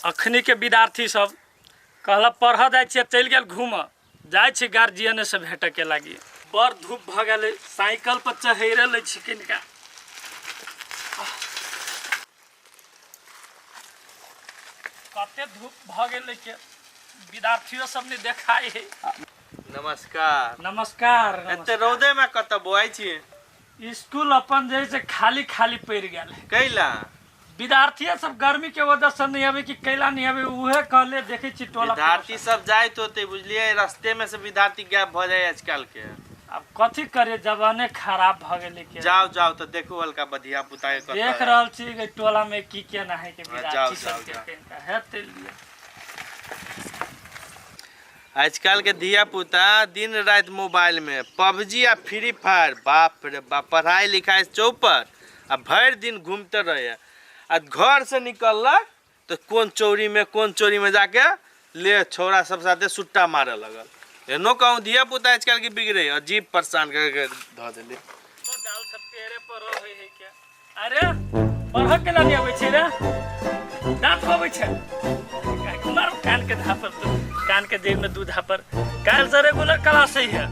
अखनी के विद्यार्थी सब कहलक पढ़ऽ जाइ छियै, चलि गेल घूमऽ। जाइ छी गार्जियने से भेटऽ के लागी। बड़ धूप भऽ गेलै, साइकिल पर चढ़ि लै छी किनका। कते धूप भऽ गेलै के विद्यार्थियो सब नहि देखाइ है। नमस्कार। नमस्कार। एते रौदे में कतऽ बौआइ छी? स्कूल अपन जे है से खाली खाली पड़ि गेल है। कैला? विद्यार्थी सब गर्मी के वजह से नहीं आवे कि कैला नहीं आवे, उहे कहले देखे छी टोला। विद्यार्थी सब जाइत होते बुझलिए, रास्ते में से विद्यार्थी गायब भ जाए आजकल के। अब कथी करे, जमाने खराब भ गेलै के। जाओ जाओ तो देखो हल्का बधिया पुता के कतऽ देख है। रहल छी कि टोला में की केना है के हाँ, विद्यार्थी जाओ, सब के जाओ। केना है ते लिए। आजकल के धिया पुता दिन रात मोबाइल में पबजी आ फ्री फायर, बाप रे बाप, पढ़ाई लिखाई चौपट आ भरि दिन घूमते रहे आ घर से निकललक तो कोन चोरी में कोन चोरी में जाके ले छोरा सब साथे सुट्टा मारे लगल। एनो कहूँ धिया पुता आजकल के बिगड़े, अजीब परेशान करके धऽ देले। दाल सब पेड़े पर रहे है क्या? अरे पढ़ के लानी आबै छै रे, दांत खोबै छै, मार कान के धापर, तो कान के जेब में दू धापर। काल से रेगुलर क्लास ही है,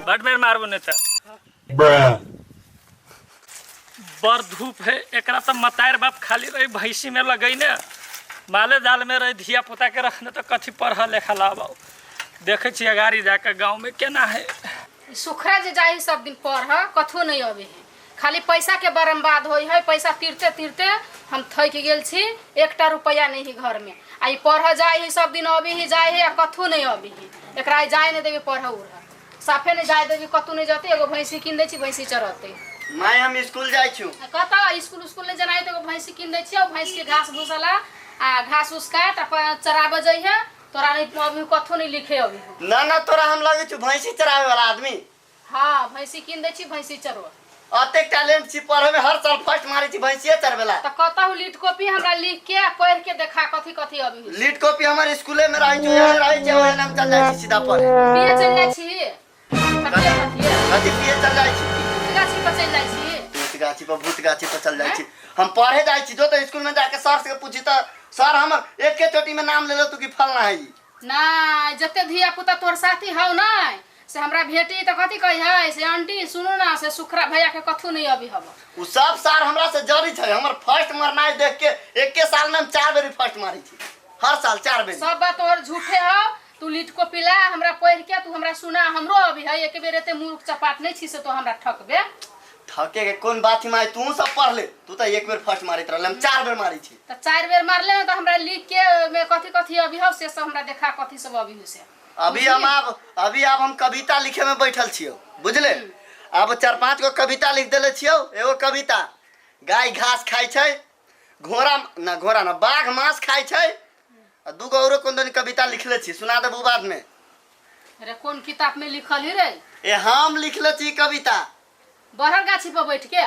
बड बेर मारबो नहीं त। बड़ धूप है, एकरा तो मतार बाप खाली रही भैंसी में लगैने माले जाल में रही धिया पुता के रखने तो कथी पढ़ लिखा लाबो। देखे छी अगाड़ी जाके गाँव में केना है। सुखरा जे जाही सब दिन पढ़ कथो नहीं अबे है, खाली पैसा के बर्बाद होई है। पैसा तीरते तीरते हम थक गेल छी, एकटा रुपया नहीं है घर में। आ ई पढ़ जाय है सब दिन, अबे ही जाय है आ कथो नहीं अबे है। एकरा जाय नहीं देबे पढ़ उढ़, साफे नहीं जाय देबे, कतौ नहीं जते। एगो भैंसी कीन दै छी, भैंसी चरते। माय हम स्कूल जाइ छु। कतऽ स्कूल उस्कूल नहीं जेनाइ, तऽ एगो भैंसी कीन दै छियै, भैंस के घास भूसा ला आ घास उस काट आ चराबऽ जइहे। तोरा नहीं अभी कथो नहीं लिखे अभी। ना ना तोरा हम लगै छु भैंसी चरावे वाला आदमी। हाँ भैंसी कीन दै छी, भैंसी चरबऽ। अतेक टैलेंट छी पढ़े में, हर साल फर्स्ट मारे छी भैंसिए चरबेला। तऽ कतहु लीड कॉपी हमरा लिख के आ पढ़ के देखा कथी कथी अभी होइ छै। लीड कॉपी हमर स्कूले में रहै छै, ओहे रहै छै, ओहे नाम चल जाइ छी सीधा पढ़े। पिए चलि जाइ छी? कथिए कथिए कथी पिए चल जाइ छी? भूत गाछी पर चलि जाइ छी? भूत गाछी पर, भूत गाछी पर चल जाइ छी। हम पढ़े जाइ छी, जो तो स्कूल में जाके सर से पूछी तऽ सर हमर एके चोटी में नाम लेलो तू कि फलना है ई। नहि जते धिया पुता तोहर साथी हौ नहि से हमरा भेटी तऽ कथी कहै है से आंटी सुनू ना से सुखरा भैया के कथू नहीं अभी हब। उ सब सार हमरा से जरी छै, हमर फर्स्ट मरनाइ देख के एके साल में हम 4 बेरी फर्स्ट मारै छी, हर साल 4 बेरी। सब बात तोहर झूठे हौ, तू लीट को पिला हमरा पढ़ के तू हमरा सुना, हमरो अभी है एक बेर एते मूर्ख चपाट नहीं छी से तो हमरा ठकबे। ठके के कोन बात है माय, तू सब पढ़ ले, तू तो एक बेर फर्स्ट मारैत रहले, हम 4 बेर मारै छी। तऽ 4 बेर मारले ने तऽ हमरा लिख के में कथी कथी अभी हौ से सब हमरा देखा कथी सब अभी हो से। अभी हम आब अभी आब हम कविता लिखे में बैठल छियौ बुझले। अब 4-5 गो कविता लिख देले छियौ। एगो कविता गाय घास खाइ छै, घोड़ा ना घोड़ा ना बाघ मांस खाइ छै, आ 2 गो औरो कोन दनी कविता लिखले छी, सुना देबू बाद में। अरे कोन किताब में लिखल ही रे? ए हम लिखले छी कविता। बरहर गाछी पर बैठ के?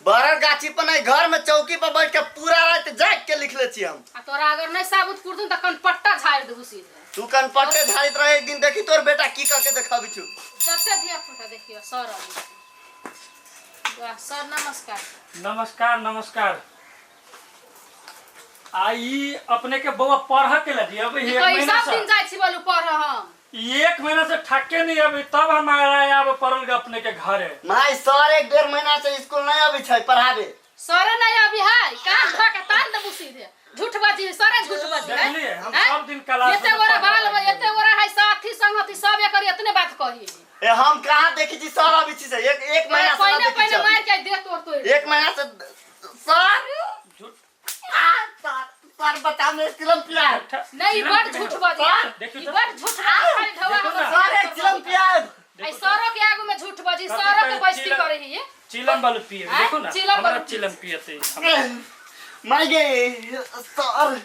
बरहर गाछी पर नहीं, घर में चौकी पर बैठ के पूरा रात जाग के लिखले छी हम। आ तोरा अगर नहीं साबुत करतुन त कनपट्टा झाड़ि देबू सीधे। तू कनपट्टे झाड़ित रहे, एक दिन देखी तोर बेटा की कह के देखाबी छु। जते धिया पुता देखियो सर अभी। वाह सर नमस्कार। नमस्कार नमस्कार। आ ई अपने के बौआ पढ़ के लगी अभी एक महीना सब दिन से जाइ छी बोलू पढ़ हम। एक महीना से ठके नहीं अभी तब हम आया आब पढ़ल के अपने के घरे। My sir 1-1.5 महीना से स्कूल नहीं अभी छै पढ़ाबे। सर नहीं अभी है, कान धो के तान देबू सीधे। झूठ बाजी सर झूठ बाजी है। देखलिए हम सब दिन क्लास एते गोरा बाल एते गोरा है साथी संगति सब एकर एतने बात कही। ए हम कहां देखी छी सर अभी छी से एक महीना से पहिले देखी पहिले छी। मार के दे तोड़ तोड़। 1 महीना से सर झूठ सर बता में चिलम पिया। नहीं बड़ झूठ बाजी, ई बड़ झूठ खाली ढवा सर एक चिलम पिया। आई सरो के आगू में झूठ बाजी, सरो के बेइज्जती करे ही। चिलम वाला पिए देखो ना, हमरा चिलम पियते माय गे सर।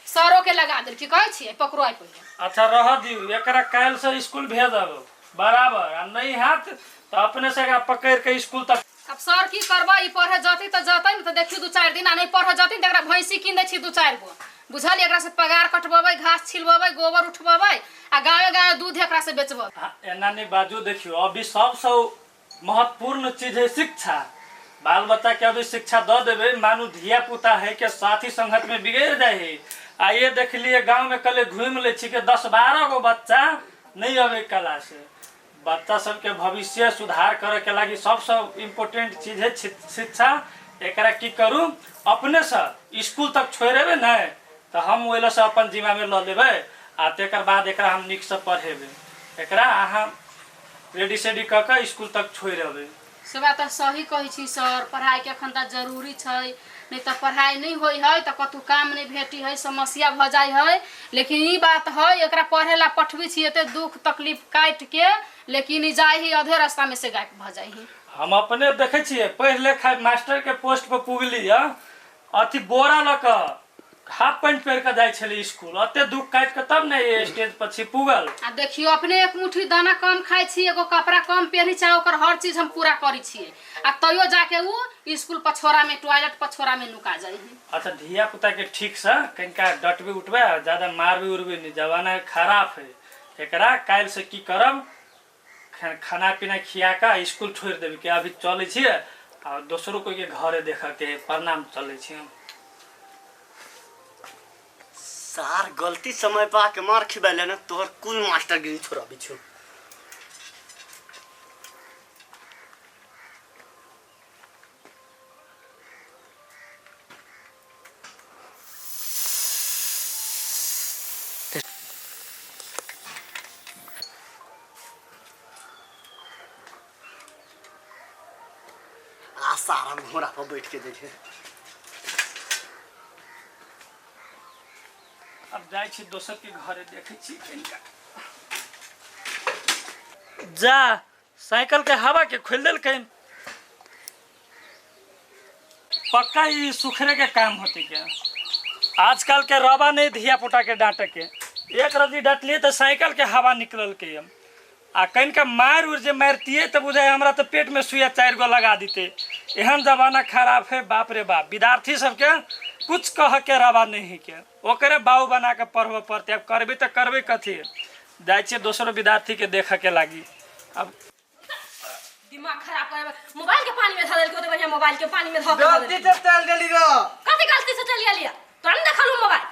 सरो के लगा देल की कहै छी पकड़ो आई पहिले। अच्छा रह दियो, एकरा काल से स्कूल भेजब बराबर, आ नहीं हाथ तो अपने से एकरा पकड़ के स्कूल तक। अब सर की करबा, ई पढ़े जती त जतै न त देखियो 2-4 दिन, आ नहीं पढ़े जती त एकरा भैंसी कीन दै छी 2-4 गो बुझल। एकरा से पगार कटबेबै, घास छिलबेबै, गोबर उठबेबै आ गावे गावे दूध एकरा से बेचबै। एना नहीं बाजू, देखियो अभी सबसे महत्वपूर्ण चीज है शिक्षा। बाल बच्चा के अभी शिक्षा दऽ देबै, मानू धिया पुता है के साथी संगत में बिगड़ जाइ है। आ ये देखलिए गाँव में कल घूमि लै छी के 10-12 गो बच्चा नहीं अबै कला से। बच्चा सबके भविष्य सुधार करे के लागी सबसे इम्पोर्टेंट चीज है शिक्षा। एकरा की करू, अपने से स्कूल तक छोड़ेबै नहीं तो हम ओहि से अपन जिम्मा में लऽ लेबै आ तेकर बाद एकरा हम नीक से पढ़ेबै। एकरा अहाँ रेडी सेडी कऽ के स्कूल तक छोड़ि अबै। से बात तऽ सही कहै छी सर, पढ़ाई के एखन तऽ जरूरी छै, नहीं तऽ पढ़ाई नहीं होइ है तऽ कतहु काम नहीं भेटी है, समस्या भऽ जाइ है। लेकिन ई बात है एकरा पढ़े ला पठबै छी एते दुख तकलीफ काटि के, लेकिन ई जाइ है आधे रास्ता में से गायब भऽ जाइ है। हम अपने देखै छियै पढ़ि लिखाइ मास्टर के पोस्ट पर पुगली है, अथी बोरा लऽ कऽ हाफ पैंट पहिर कऽ जाइ छलै स्कूल, एते दुख काटि कऽ तब ने ये स्टेज पर छी पुगल। आ देखियो अपने एक मुट्ठी दाना कम खाइ छी, एगो कपड़ा कम पहिरै छी, ओकर हर चीज हम पूरा करै छियै, आ तैयो जाके उ स्कूल पछोड़ा में टॉयलेट पछोड़ा में नुका जाइ है। अच्छा धिया पुता के ठीक से कनिका डटबे उठबे, ज्यादा मारबे उड़बे नहीं, जमाना खराब है। एकरा काल्हि से की करब, खाना पीना खिया कऽ स्कूल छोड़ि देबै कि अभी चलै छियै आ दोसरो कोई के घरे देखऽ के है। प्रणाम, चलै छी हम। सार गलती समय पर आके मार खिबैले ना तोहर कुल मास्टरगिरी छोड़ाबी छौ। आ सारा घोड़ा पर बैठ के देखे। अब जाइ छी दोसर के घरे देखै छी कनिका। जा साइकिल के हवा के खोलि देलकै, पक्का ई सुखरे के काम होते के। आजकल के रवा नहीं धिया पुता के डांटे के, एक रजी डांटलिए तो साइकिल के हवा निकलल के। आ कनिका मारि उर जे मारतियै तऽ बुझाइ हमरा तऽ पेट में सुइया 4 गो लगा दिते। एहन जमाना खराब है, बाप रे बाप। विद्यार्थी सबके कुछ कह के रवा नहीं है के, ओकरे बाऊ बना के पढ़बऽ पड़तै। अब करबै तऽ करबै कथी, जाइ छियै दोसरो विद्यार्थी के देखऽ के लागी। अब दिमाग खराब करे, मोबाइल के पानी में धऽ देलकै, ओते बढ़िया मोबाइल के पानी में धऽ के धऽ गलती देलकै। से चल गेली रो। कथी गलती से चलि गेलियै? तोरा नहि देखलू मोबाइल?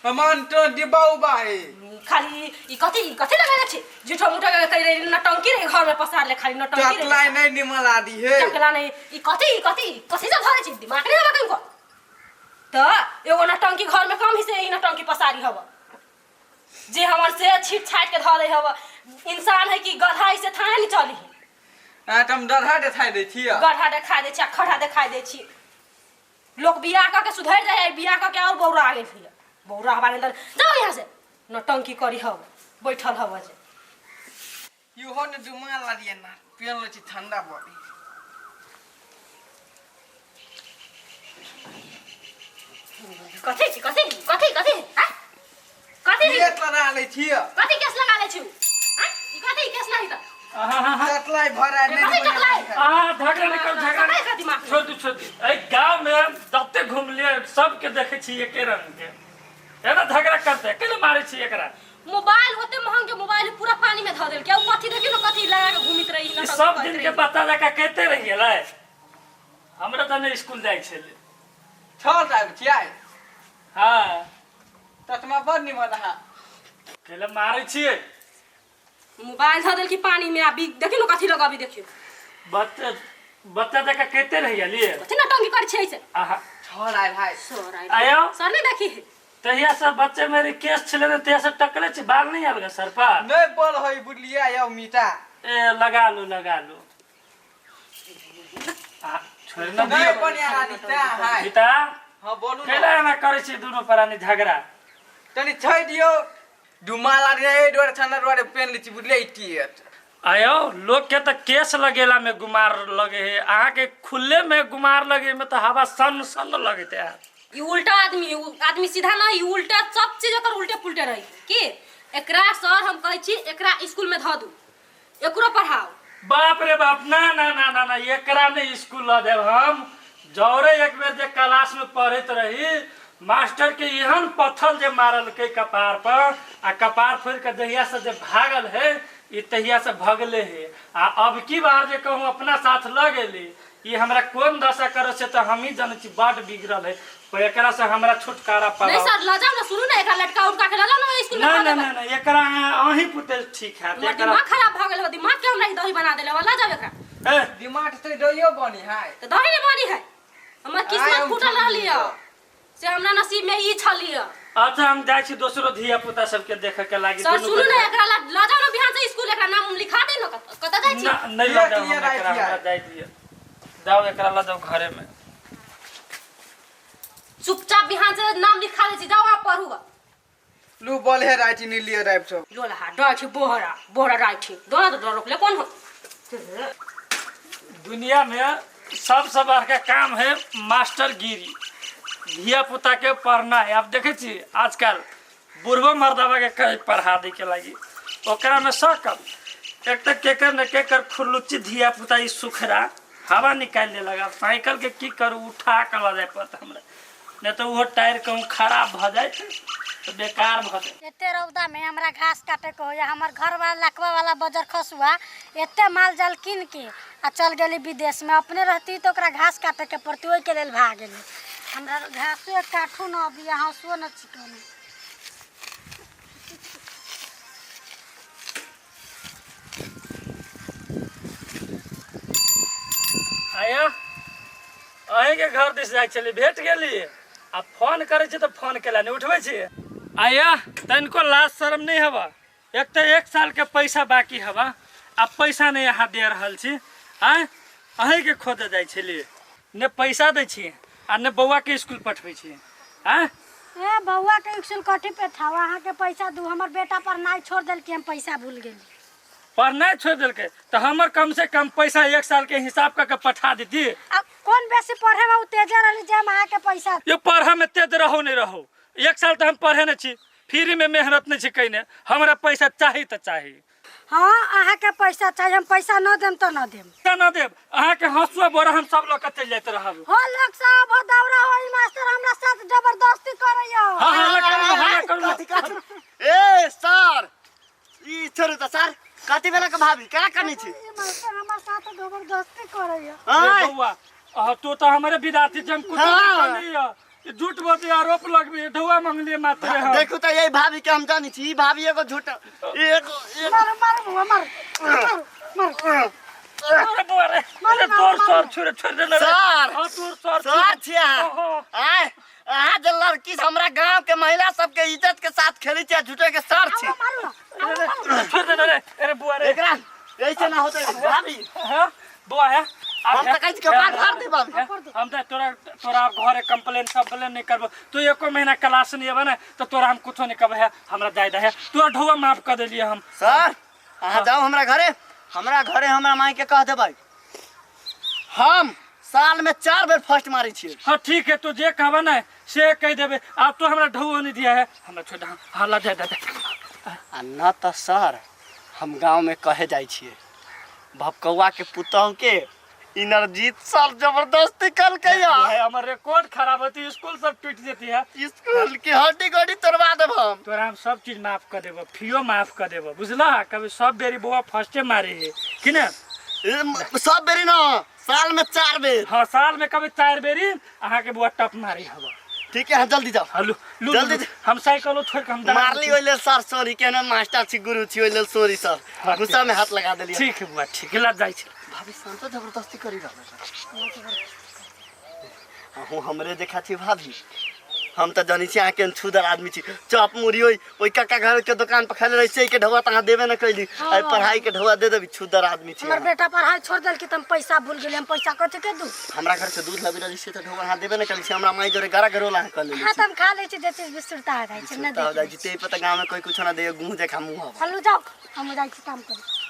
अमन तो डिब्बा उबा है। खाली ई कथी कथी लगेने छी? झूठो मूठो के कहि रही नटंकी रही घर में पसार ले, खाली नटंकी रही। चकला नहीं निमल आदि है। चकला नहीं, ई कथी कथी कथी से धरे छी? दिमाग नहीं हबा कनको। त एगो नटंकी घर में कम ही से ई नटंकी पसारी हब, जे हमर से छीट छाट के धऽ दै हब। इंसान है कि गधा से थाहे नहीं चली। आ त हम गधा देखाइ दै छी। गधा देखाइ दै छी आ खड़ा देखाइ दै छी। लोग बियाह कऽ के सुधरि जाइ है, बियाह कऽ के और बौरा गेल है, बौरा हवा गेल। जाओ यहाँ से, नटंकी करी हब बैठल हब जे। इहो ने जुमा लागिए ना पियन लै छी ठंडा बड़ी। कथी छी कथी कथी कथी हैं कथी केस लगा लै छी। कथी केस लगा लै छी? हैं ई कथी केस नहीं त चटलाई भरा नहीं। कथी चटलाई? आ झगड़ा नहीं करू, झगड़ा नहीं। छोड़ दू छोड़ दू। एहि गाँव में जते घुमलिए सबके देखै छी एके रंग के, एना झगड़ा करते केना मारै छी एकरा। मोबाइल ओते महंग के मोबाइल पूरा पानी में धऽ देलकै, उ कथी देखियो न कथी लगा के घुमित रही। ई सब दिन के बच्चा जकाँ कहते रहिए लै। हमरा तऽ नहि स्कूल जाइ छलै। छल साल छियै? हाँ। चश्मा बड़ निमन अहाँ। केला मारै छियै? मोबाइल धऽ देलकै पानी में, अभी देखियो न कथी लगाबी देखियो। बच्चा बच्चा जकाँ कहते रहिए लिए। कथी नटंकी करै छियै से? आहा। छल आयल है। सर आयल। आयो? सर नहीं देखी है। तहिया से बच्चे मेरे केस छलै ने, तहिया से टकले छी, बाल नहीं आयल सर पर। नहीं बोल है बुझलियै यौ मीटा। ए लगा लू लगा लू। आ छोड़ न नहीं दियौ। बढ़िया रानी ता है। पिता हां बोलू न। केला एना करै छी दुनू प्राणी झगड़ा? तनी छोड़ दियौ। डुमा लागे ए दुआरे ठंडा दुआरे पेन लै छी बुझलियै टियत। आयो लोग के त केस लगेला में गुमार लगे है, अहाँ के खुले में गुमार लगे में त हवा सन सन लगैत है। ई उल्टा आदमी, आदमी सीधा नहीं, ई उल्टा सब चीज एकर उल्टे पुल्टे रही की। एकरा सर हम कहै छी एकरा स्कूल में धऽ दू, एकरो पढ़ाओ। बाप रे बाप, ना ना ना ना ना, एकरा नहीं स्कूल ल देब हम। जौरे एक बेर जे क्लास में पढ़ैत रही, मास्टर के एहन पत्थर जे मारलकै कपार पर, आ कपार फोड़ि के जहिया से जे भागल है, ई तहिया से भगले है। आ अब की बार जे कहूँ अपना साथ ल गेली, ई हमरा कोन दशा करै छै तऽ हमही जानै छी। बड बिगड़ल है पर एकरा से हमरा छुटकारा नहीं पाओ। सर, ल जाओ ना, सुनू ना, एकरा लटका उटका के ल जाओ ना स्कूल में। ना खा ना देबै। ना ना, एकरा अहीं पुते ठीक है। हमर दिमाग खराब भऽ गेल हो, दिमाग के हमरा ई दही बना देले। ल जाओ एकरा। ए दिमाग से दहियो बनी है। तऽ दही नहीं बनी है। हमर आइ किस्मत हम फूटल छोड़ि रहली दियौ। से हमरा नसीब में ई छली। अच्छा, हम जाइ छी दोसरो धिया पुता सबके देखे के लागी। सर दुनू सुनू के ना, एकरा ल जाओ ना बिहान से स्कूल, एकरा नाम उम लिखा दे ना। कतऽ जाइ छी? ना, नहीं लऽ जाउ लिअ, हमरा राखि एकरा, लिअ। हमरा जाइ दिअ। जाउ, एकरा लऽ जाउ घरे में। चुपचाप बिहान से नाम लिखा दै छी, जाओ आप पढ़ू। लू बल है राति नहीं लिअ राति सब। लोलहा डर छी, बोहरा बोहरा राखी दोना तो डर रोकले कौन हो। दुनिया में सबसे बड़का काम है मास्टरगिरी, धिया पुता के पढ़ना है। आप देखे छी आजकल बुढ़बो मर्दबा के कहीं पढ़ा दे के लागी ओकरा में सकल। एक तऽ केकर न केकर खुरलुच्ची धिया पुता ई सुखरा हवा निकालि दे लगा साइकिल के। की करू, उठा के लऽ जाय पड़त हमरा, नहीं तऽ ओहो टायर कहूँ खराब भऽ जाय तऽ बेकार भऽ जाय। एते रौदा में हमरा घास काटे के होइया। हमर घर वाला लकवा वाला बजर खसुआ एते माल जाल कीन के आ चल गेली विदेश में। अपने रहती तो ओकरा घास काटे के पड़ती, ओहिके लेल भाग गेली। हमरा घासो एक काठू न अबिया, हंसुओ न चिकन। आया अहीँके घर दिस जाइ छलियै, भेट गेली। आ फोन करै छी तऽ फोन केला नहि उठबै छी। आया तनिको लाज शरम नहि हवा? एक तऽ एक साल के पैसा बाकी हवा आ पैसा नहि अहाँ दे रहल छी। आँय, अहीँके खोजऽ जाइ छलियै। ने पैसा दै छी आ ने बौआके स्कूल पठबै छी। आँय, ए बौआ के स्कूल कथी पे था? अहाँ के पैसा दू। हमर बेटा पढ़नाइ छोड़ देलकी, हम पैसा भूल गेली। पढ़नाइ छोड़ि देलकै तऽ हमर कम से कम पैसा एक साल के हिसाब कऽ के पठा देती। आ कौन बेसी पढ़े में उ तेजे रहली जे हम अहाँ के पैसा यो पढ़ऽ में तेज रहो नहीं रहो, एक साल तऽ हम पढ़े नहीं छी, फ्री में मेहनत नहीं छी कयने। हमरा पैसा चाही तऽ चाही। हाँ, अहाँ के पैसा चाहिए। हम पैसा न देम तो न देम। तऽ न देब, अहाँके हँसुआ बोरा हम सब लऽ कऽ चलि जाइत रहब। हो लोग सब, हो दौरा हो, ई मास्टर हमरा साथ जबरदस्ती करैया। हाँ, हल्ला करू ना, हल्ला करू ना। कथी कथी? ए सर, ई छोड़ू तऽ सर, कथी भेल के भाभी केना कनी छी? ई मास्टर हमरा साथ जबरदस्ती करैया। आँय, ये बौआ, तू तो हमारे विद्यार्थी छी, हम कुछ हाँ। नहीं कहलियै। ई झूठ बोलते आरोप लगबी, ढौआ मंगलियै मात्र हम। देखू तऽ यही भाभी के हम जानी छी। ई भाभी एगो झूठ एगो एगो मारू मारू बौआ, मारू मारू मारू। अरे बौआ रे, अरे तोर सर छोड़ छोड़ देने रे। सर। हाँ, तोर सर सर छियै अहाँ। हाँ। आँय, अहाँ जे लड़की से हमरा गांव के महिला सबके इज्जत के साथ खेली छी आ झूठे के सर छी। मारू ना। अरे, छोड़ देने रे। अरे बुआ रे। एकरा ऐसे ना होते भाभी। हाँ, बुआ है। हम तऽ कहै छी कपार फाड़ दे भाभी। हम तऽ तोरा तोरा घरे कंप्लेन कंप्लेन नहीं करबो। तू एको महीना क्लास नहीं एबे ने तो तोरा हम कुछो नहीं कहबे है। हमरा जाय दे है, तोरा ढौआ माफ कर देलियै हम। सर, अहाँ जाउ हमरा घरे, हमरा घरे हमरा माई के कह देबै हम साल में 4 बेर फर्स्ट मारै छियै। हाँ ठीक है, तू जे कहबे ने से कह देबे। आब तो हमरा ढौआ नहीं दिया है, हमरा छोड़ दे। हाँ, ला जाय दे दे। आ न तऽ सर, हम गांव में कहे जाइ छियै भपकौआ के पुतहु के इनरजीत सर जबरदस्ती कलकै। भाई, हमर रिकॉर्ड खराब होती, स्कूल सब टूट जेती है। स्कूल के हड्डी गड्डी तोड़वा देब हम। तोरा हम सब चीज माफ कर देबो, फीओ माफ कर देबो, बुझला? कभी सब बेरी बौआ फर्स्टे मारे है कि ना? सब बेरी न, साल में 4 बेर। हाँ, साल में कभी 4 बेरी अहाँ के बौआ टप मारे हवा। ठीक है, अहाँ जल्दी जाओ। हाँ, लू लू जल्दी। लू, हम साइकिलो छोड़ के हम दौड़ा मारली ओहि लेल सर सॉरी। केना मास्टर छी, गुरु छी, ओहि लेल सॉरी सर। हाँ, गुस्सा में हाथ लगा देलियै। ठीक है बुआ, ठीक है, लग जाइ छै। भाभी शांत जबरदस्ती करी रहल है। अहूँ हमरे देखा छी भाभी। हम तऽ जानै छी अहाँ केहन छुदर आदमी छी। चॉप मुड़ी ओहि ओहि काका घर के दुकान पर खेले रही से के ढौआ तऽ अहाँ देबे न कैली, आइ पढ़ाई के ढौआ दे देबी। छुदर आदमी छी हमर अहाँ। बेटा पढ़ाई छोड़ देलकी तऽ हम पैसा भूल गेली। हम पैसा कथी के दू? हमरा घर से दूध लबी रही से तऽ ढौआ अहाँ देबे न कैली छी। हमरा माई जोरे गरा गरोला अहाँ कऽ लेली। हाँ, तऽ हम खा लै छी जे चीज, बिसुरता हो जाइ छै न। तऽ हो जाइ देख छी, ताहि पर तऽ गाँव में कोई कुछो ना दैया, गुँह देखा मुँह हवा। हल्लू जाओ, हम जाइ छी काम करे।